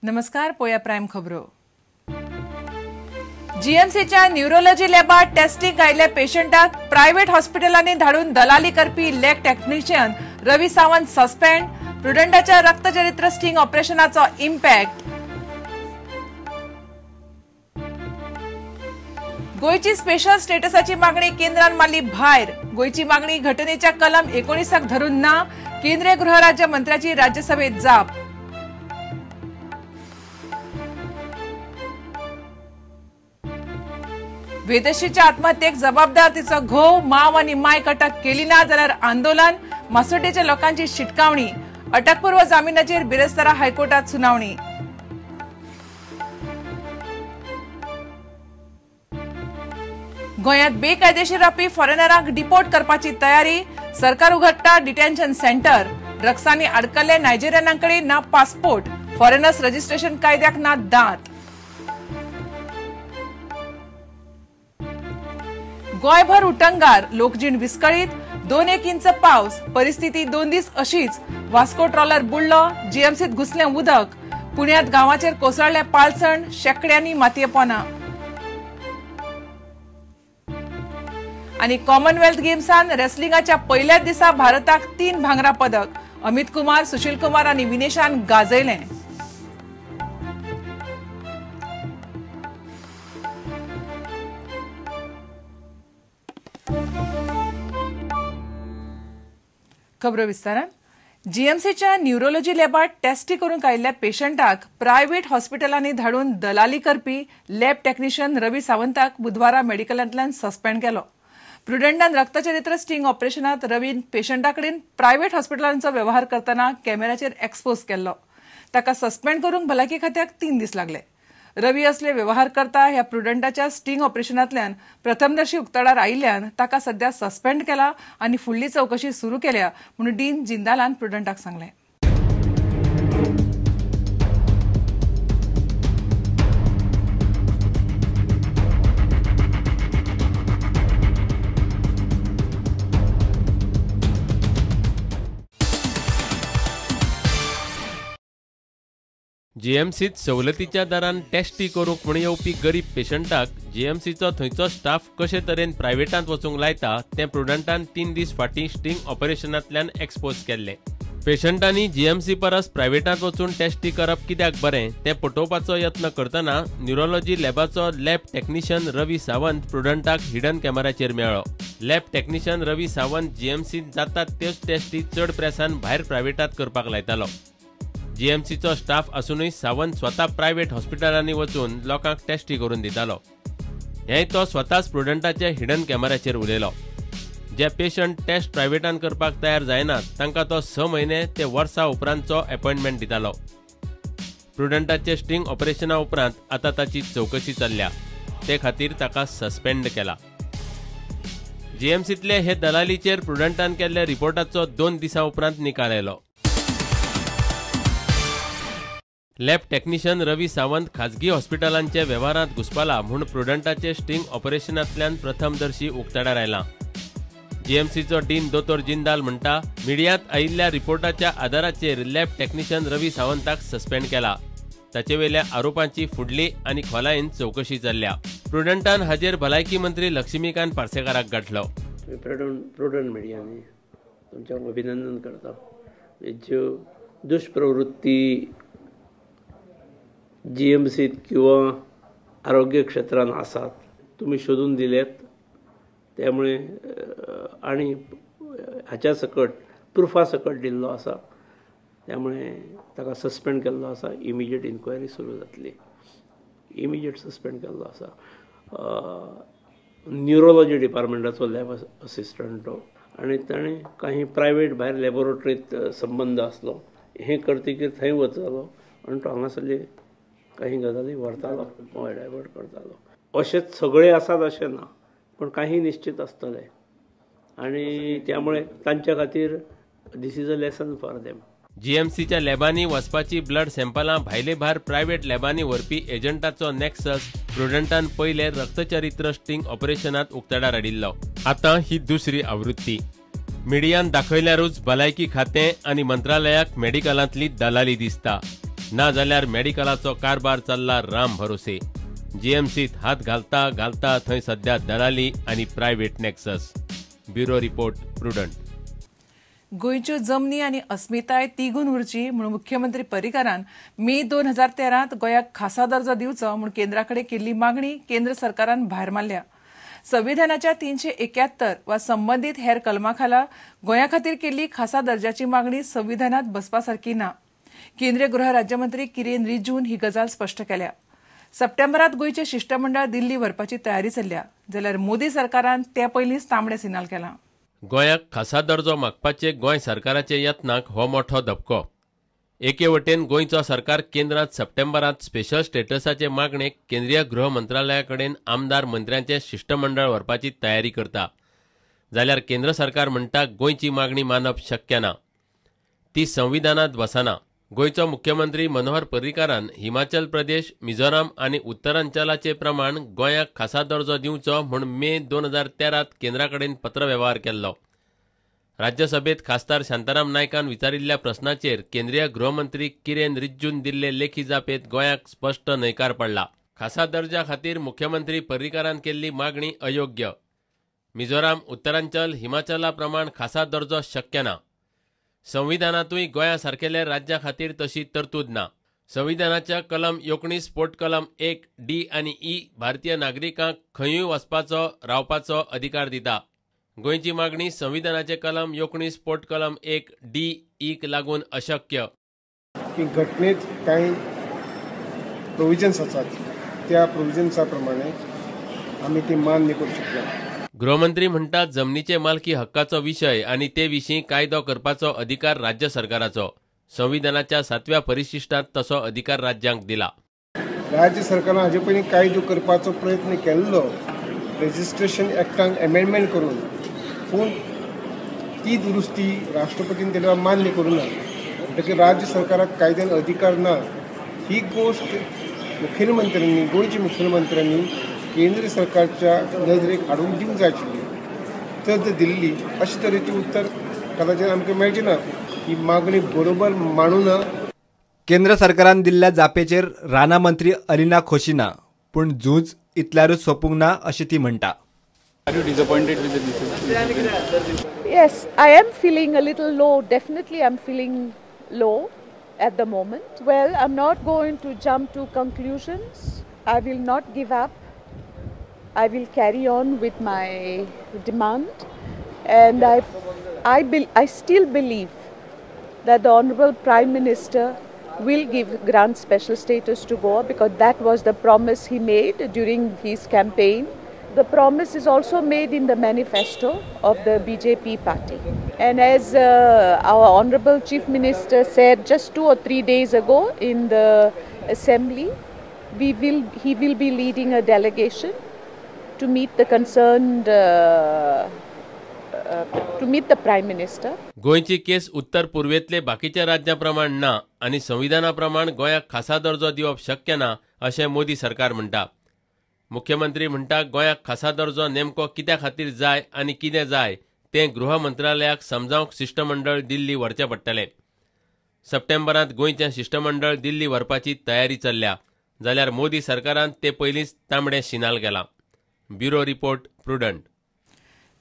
नमस्कार, पोया प्रायम खबरो. जीएमसीच्या न्यूरोलॉजी लॅबात टेस्टिंग आयिल्ल्या पेशंटाक प्रायव्हेट हॉस्पिटलांनी धाडून दलाली करपी lab technician Ravi Sawant suspend. प्रुडंटाच्या रक्तचरित्र स्टिंग ऑपरेशनाचो इम्पॅक्ट. गोंयची स्पेशल स्टेटसाची मागणी केंद्रान मारली भायर. गोंयची मागणी घटनेच्या कलम 19 धरून ना. केंद्रीय गृहराज्य मंत्र्याची राज्यसभेत जाप. वेदश्रीच्या आत्महत्येक जबाबदार तिचो घोव, माव आनी मायक अटक केली ना जाल्यार आंदोलन. मासोड्डेच्या लोकांची शिटकावणी. अटकपूर्व जामिनाचेर बिरेस्तारा हायकोर्टात सुनावणी. गोंयांत बेकायदेशीर रावपी फॉरेनरांक डिपोर्ट करपाची तयारी. सरकार उघडटा डिटेन्शन सेंटर. ड्रग्सांनी अडकल्ले नायजेरियनांकडे ना पासपोर्ट. फॉरेनर्स रजिस्ट्रेशन कायद्याक ना दांत. गोंयभर उटंगार, लोकजीण विस्कळीत. 2-1 इंच पावस. परिस्थिती 2 दीस अशीच. वास्को ट्रॉलर बुडलो, जीएमसीत घुसलें उदक. पुण्यात गांवाचेर कोसळ्ळें पालसण, शेकड्यांनी मातये पोना. आनी कॉमनवेल्थ गेम्सान रेसलिंगाच्या पयल्याच दिसा भारताक 3 भांगरा पदक. अमित कुमार, सुशील कुमार आनी विनेशान गाजयलें. खबरो विस्तारान. जीएमसीच्या न्यूरोलॉजी लॅबात टेस्टी करूंक आयिल्ल्या पेशंटाक प्रायव्हेट हॉस्पिटलांनी धाडून दलाली करपी लॅब टेक्निशियन रवी सावंताक बुधवारा मेडिकलांतल्यान सस्पेंड केलो. प्रुडंटान रक्तचरित्र स्टिंग ऑपरेशनात रवीन पेशंटाकडेन प्रायव्हेट हॉस्पिटलांचो व्यवहार करतना कॅमेराचेर एक्सपोज केल्लो. ताका सस्पेंड करूंक भलायकी खात्याक 3 दीस लागले. रवी असले व्यवहार करता ह्या प्रुडंटाच्या स्टिंग ऑपरेशनांतल्यान प्रथमदर्शी उक्ताडार आयिल्ल्यान ताका सध्या सस्पेंड केला आनी फुडली चवकशी सुरू केल्या म्हणून डीन जिंदालान प्रुडंटाक सांगलें. जीएमसीत सवलतीच्या दरान टेस्टी करूंक म्हूण येवपी गरीब पेशंटाक जीएमसीचो थंयचो स्टाफ कशे तरेन प्रायव्हेटांत वचूंक लायता तें प्रुडंटान 3 दीस फाटीं स्टिंग ऑपरेशनांतल्यान एक्सपोज केल्लें. पेशंटांनी जीएमसी परस प्रायव्हेटांत वचून टेस्टी करप कित्याक बरें तें पटोवपाचो यत्न करतना न्यूरोलॉजी लॅबाचो लॅब टेक्निशियन रवी सावंत प्रुडंटाक हिडन कॅमेराचेर मेळ्ळो. लॅब टेक्निशियन रवी सावंत जीएमसीत जातात त्योच टेस्टी चड प्रेसान भायर प्रायव्हेटांत करपाक लायतालो. जीएमसीचो स्टाफ आसूनय सावंत स्वता प्रायव्हेट हॉस्पिटलांनी वचून लोकांक टेस्टी करून दितालो. हेंय तो स्वताच प्रुडंटाच्या हिडन कॅमेराचेर उलयलो. जे पेशंट टेस्ट प्रायव्हेटान करपाक तयार जायनात तांकां तो 6 म्हयने ते वर्सा उपरांतचो अपॉयंटमेंट दितालो. प्रुडंटाचे स्टिंग ऑपरेशना उपरांत आतां ताची चवकशी चल्ल्या. ते खातीर ताका सस्पेंड केला. जीएमसीतले हे दलालीचेर प्रुडंटान केल्ल्या रिपोर्टाचो 2 दिसां उपरांत निकाल आयलो. लॅब टेक्निशियन रवी सावंत खाजगी हॉस्पिटलांच्या वेव्हारांत घुसपाला म्हूण प्रुडंटाचे स्टिंग ऑपरेशनांतल्यान प्रथमदर्शी उक्ताडार आयलां. जीएमसीचो डीन दोतोर जिंदाल म्हणटा, मिडियांत आयिल्ल्या रिपोर्टाच्या आदाराचेर लॅब टेक्निशियन रवी सावंताक सस्पेंड केला. ताचेवेल्या आरोपांची फुडली आनी खोलायेन चवकशी चल्ल्या. प्रुडंटान हाजेर भलायकी मंत्री लक्ष्मीकांत पार्सेकाराक गांठलो. प्रुडंट मिडियांनी तुमचें अभिनंदन करता. ज्यो दुष्प्रवृत्ती जीएमसीत किंवा आरोग्य क्षेत्रांत आसात तुमी शोधून दिल्यात, त्यामुळे आनी हाच्या सकट प्रुफा सकट दिल्लो आसा, त्यामुळे ताका सस्पेंड केल्लो आसा. इमिजिएट इन्क्वायरी सुरू जातली. इमिजिएट सस्पेंड केल्लो आसा. न्युरोलॉजी डिपार्टमेंटाचो लॅब असिस्टंट तो आनी ताणें काही प्रायवेट भायर लॅबोरेटरीत संबंद आसलो. हें करतकीर थंय वतालो आनी तो हांगासरले काही गजाली व्हरतालो, डायवर्ट करतालो. अशेंच सगळे आसात अशें ना, पूण काही निश्चित आसतले आनी त्यामुळे तांच्या खातीर this is a lesson for them. जीएमसीच्या लॅबांनी वचपाची ब्लड सॅम्पलां भायले भायर प्रायव्हेट लॅबांनी व्हरपी एजंटाचो नॅक्सस प्रुडंटान पयले रक्तचरित्र स्टिंग ऑपरेशनात उक्ताडार हाडिल्लो. आतां ही दुसरी आवृत्ती. मिडियान दाखयल्यारूच भलायकी खातें आनी मंत्रालयाक मेडिकलांतली दलाली दिसता. ना जाल्यार मेडिकलाचो कारभार चल्ला राम भरोसे. जीएमसीत हात घालता घालता थंय सध्या दलाली आनी private nexus. Bureau report, Prudent. गोंयच्यो जमनी आनी अस्मिताय तिगून उरची म्हूण मुख्यमंत्री पर्रीकारान मे 2013 गोंयाक खासा दर्जो दिवचो म्हूण केंद्रा कडेन केल्ली मागणी केंद्र सरकारान भायर मारल्या. संविधानाच्या 371 वा संबंदीत हेर कलमा खाला गोंया खातीर केल्ली खासा दर्जाची मागणी संविधानात बसपा सारकी ना. केंद्रीय गृह राज्यमंत्री किरेन रिजिजून ही गजाल स्पश्ट केल्या. सप्टेंबरात गोंयचें शिश्टमंडळ दिल्ली व्हरपाची तयारी चल्ल्या, जाल्यार मोदी सरकारान ते पयलींच तांबडें सिनाल केलां. गोंयाक खासा दर्जो मागपाचे गोंय सरकाराचे यत्नाक हो मोठो धपको. एके वटेन गोंयचो सरकार केंद्रांत सप्टेंबरांत स्पेशल स्टेटसाचे मागणेक केंद्रीय गृह मंत्रालया कडेन आमदार मंत्र्यांचे शिश्टमंडळ व्हरपाची तयारी करता, जाल्यार केंद्र सरकार म्हणटा गोंयची मागणी मानप शक्य ना, ती संविधानांत बसना. गोंयचो मुख्यमंत्री मनोहर पर्रीकारान हिमाचल प्रदेश, मिझोराम आनी उत्तरांचलाचे प्रमाण गोंयाक खासा दर्जो दिवचो म्हूण मे 2013 केंद्रा कडेन पत्रवेव्हार केल्लो. राज्यसभेत खासदार शांताराम नायकान विचारिल्ल्या प्रस्नाचेर केंद्रीय गृहमंत्री किरेन रिजिजून दिल्ले लेखी जापेत गोंयाक स्पश्ट न्हयकार पडला. खासा दर्जा खातीर मुख्यमंत्री पर्रीकारान केल्ली मागणी अयोग्य. मिझोराम, उत्तरांचल, हिमाचला प्रमाण खासा दर्जो शक्य ना. संविधानांतूय गोंया सारकेल्या राज्या खातीर तशी तरतूद ना. संविधानाच्या कलम 19 पोट कलम 1 डी आनी ई भारतीय नागरिकांक खंयूय वचपाचो रावपाचो अधिकार दिता. गोंयची मागणी संविधानाचे कलम 19 पोट कलम 1 डी ईक लागून अशक्य. घटनेत कांय प्रोविजन्स आसात, त्या प्रोविजन्सा प्रमाणे आमी ती मान्य करूंक शकना. गृहमंत्री म्हणटात जमनीचे मालकी हक्काचो विशय आनी ते विशीं कायदो करपाचो अधिकार राज्य सरकाराचो. संविधानाच्या 7व्या परिशिष्टांत तसो अधिकार राज्यांक दिला. राज्य सरकारान हाजे पयलीं कायदो करपाचो प्रयत्न केल्लो, रजिस्ट्रेशन एक्टांक एमेंडमेंट करून, पूण ती दुरुस्ती राष्ट्रपतीन दिल्या मान्य करूं ना. म्हणटकीर राज्य सरकाराक कायद्यान अधिकार ना. ही गोश्ट मुखेलमंत्र्यांनी, गोंयच्या मुखेलमंत्र्यांनी केंद्र सरकारच्या नजरेक हाडून दिवंक जाय आशिल्ली. तर जर दिल्ली अशे तरेचें उत्तर कदाचित आमकां मेळचें ना. ही मागणी बरोबर मांडूना. केंद्र सरकारान दिल्ल्या जापेचेर राना मंत्री अलिना खोशी ना, पूण झूज इतल्यारूच सोंपूंक ना अशें ती म्हणटा. Are you disappointed with the decision? Yes, I am feeling a little low. Definitely I'm feeling low at the moment. Well, I'm not going to jump to conclusions. I will not give up. I will carry on with my demand, and I still believe that the Honorable Prime Minister will give grant special status to Goa, because that was the promise he made during his campaign. The promise is also made in the manifesto of the BJP party. And as our Honorable Chief Minister said just 2 or 3 days ago in the assembly, he will be leading a delegation to meet the concerned, to meet the Prime Minister. गोंयची केस उत्तर पूर्वेतले बाकीच्या राज्यां प्रमाण ना आनी संविधाना प्रमाण गोंयाक खासा दर्जो दिवप शक्य ना अशें मोदी सरकार म्हणटा. मुख्यमंत्री म्हणटा गोंयाक खासा दर्जो नेमको कित्या खातीर जाय आनी कितें जाय तें गृह मंत्रालयाक समजावंक शिश्टमंडळ दिल्ली व्हरचें पडटलें. सप्टेंबरांत गोंयचें शिश्टमंडळ दिल्ली व्हरपाची तयारी चल्ल्या, जाल्यार मोदी सरकारान ते पयलींच तांबडें शिनाल गेलां. Bureau report, Prudent.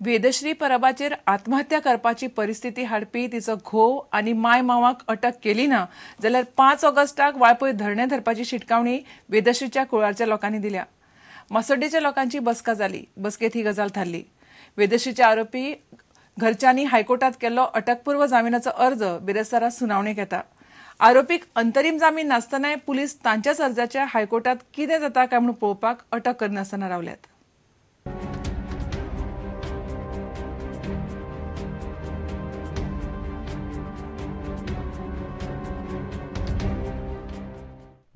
Vedashree परबाचेर आत्महत्या करपाची परिस्थिती हाडपी तिचो घोव आनी माय मावाक अटक केली ना जाल्यार 5 ऑगस्टाक वाळपय धरणें धरपाची शिटकावणी वेदश्रीच्या कुळारच्या लोकांनी दिल्या. मासोड्डेच्या लोकांची बसका जाली. बसकेत ही गजाल थारली. वेदश्रीच्या आरोपी घरच्यांनी हायकोर्टात केल्लो अटकपूर्व जामिनाचो अर्ज बिरेस्तारा सुनावणेक येता. आरोपीक अंतरीम जामीन नासतनाय पुलीस तांच्याच अर्जाच्या हायकोर्टात कितें जाता काय म्हूण पळोवपाक अटक करनासतना रावल्यात.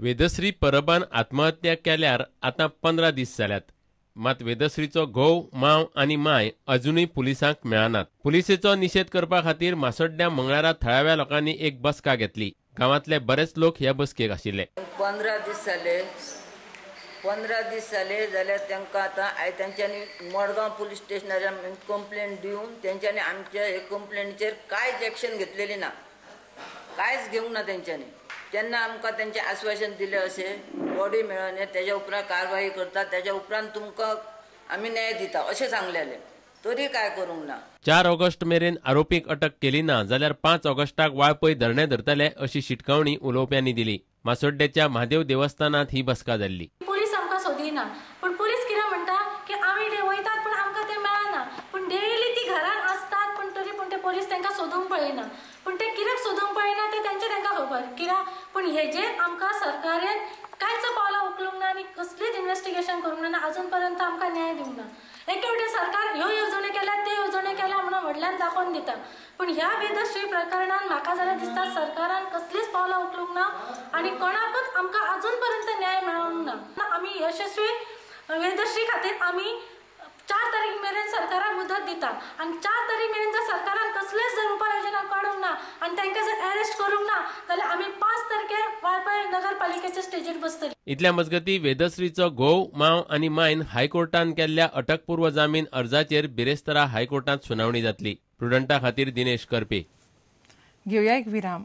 वेदश्री परबान आत्महत्या केल्यार आतां 15 दीस जाल्यात. मात वेदश्रीचो घोव, माव आनी माय अजुनूय पुलिसांक मेळनात. पुलिसेचो निशेध करपा खातीर मासोड्ड्या मंगळारा थळाव्या लोकांनी एक बसका घेतली. गांवांतले बरेच लोक ह्या बसकेक आशिल्ले. 15 दीस जाले, 15 दीस जाले जाल्यार तांकां आतां आयज तांच्यांनी मडगांव पुलीस स्टेशनार कंप्लेन दिवन तेंच्यांनी आमच्या हे कंप्लेनीचेर कांयच एक्शन घेतलेली ना, कांयच घेवंक ना तेंच्यांनी. तेन्ना आमकां तेंचें आश्वासन दिलें अशें बॉडी मेळोन तेज्या उपरांत कारवाई करता, तेज्या उपरांत तुमकां आमी न्याय दिता अशें सांगलेलें, तरी काय करूंक ना. 4 ऑगस्ट मेरेन आरोपीक अटक केली ना जाल्यार 5 ऑगस्टाक वाळपय धरणें धरतले अशी शिटकावणी उलोवप्यांनी दिली. मासोड्डेच्या म्हादेव देवस्थानात ही बसका जाल्ली. पोलीस आमकां सोदिना, पूण पोलीस कितें म्हणटा की आमी वयतात पूण आमकां ते मेळना, पूण डेली ती घरान आसतात पूण तरी पूण ते पोलीस तांकां सोदूंक पळयना. पूण ते कित्याक सोदूंक पळयना ते तेंचे तांकां खबर कित्याक. पूण हेजेर आमकां सरकारान कांयच पावलां उखलूंक ना आनी कसलीच इन्वेस्टिगेशन करूंक ना, आजून पर्यंत आमकां न्याय दिवंक ना. एके वटेन सरकार ह्यो येवजण्यो केल्या त्यो येवजण्यो केल्या म्हणून व्हडल्यान दाखोवन दिता, पूण ह्या वेदश्री प्रकरणान म्हाका जाल्यार दिसता सरकारान कसलीच पावलां उखलूंक ना आनी कोणाकूच आमकां आजून पर्यंत न्याय मेळोंक ना. आमी यशस्वी वेदश्री खातीर आमी 4 तारीख मेरेन सरकाराक मुदत दिता आनी 4 तारीख मेरेन जर सरकारान कसलेच जर उपाय योजना काडूंक ना आनी तांकां जर अरेस्ट करूंक ना जाल्यार आमी 5 तारखेर वाळपय नगरपालिकेच्या स्टेजीर बसतली. इतल्या मजगती वेदश्रीचो घोव, माव आनी मायन हायकोर्टान केल्ल्या अटकपूर्व जामीन अर्जाचेर बिरेस्तारा हायकोर्टात सुनावणी जातली. प्रुडंटा खातीर दिनेश करपे. घेवया एक विराम.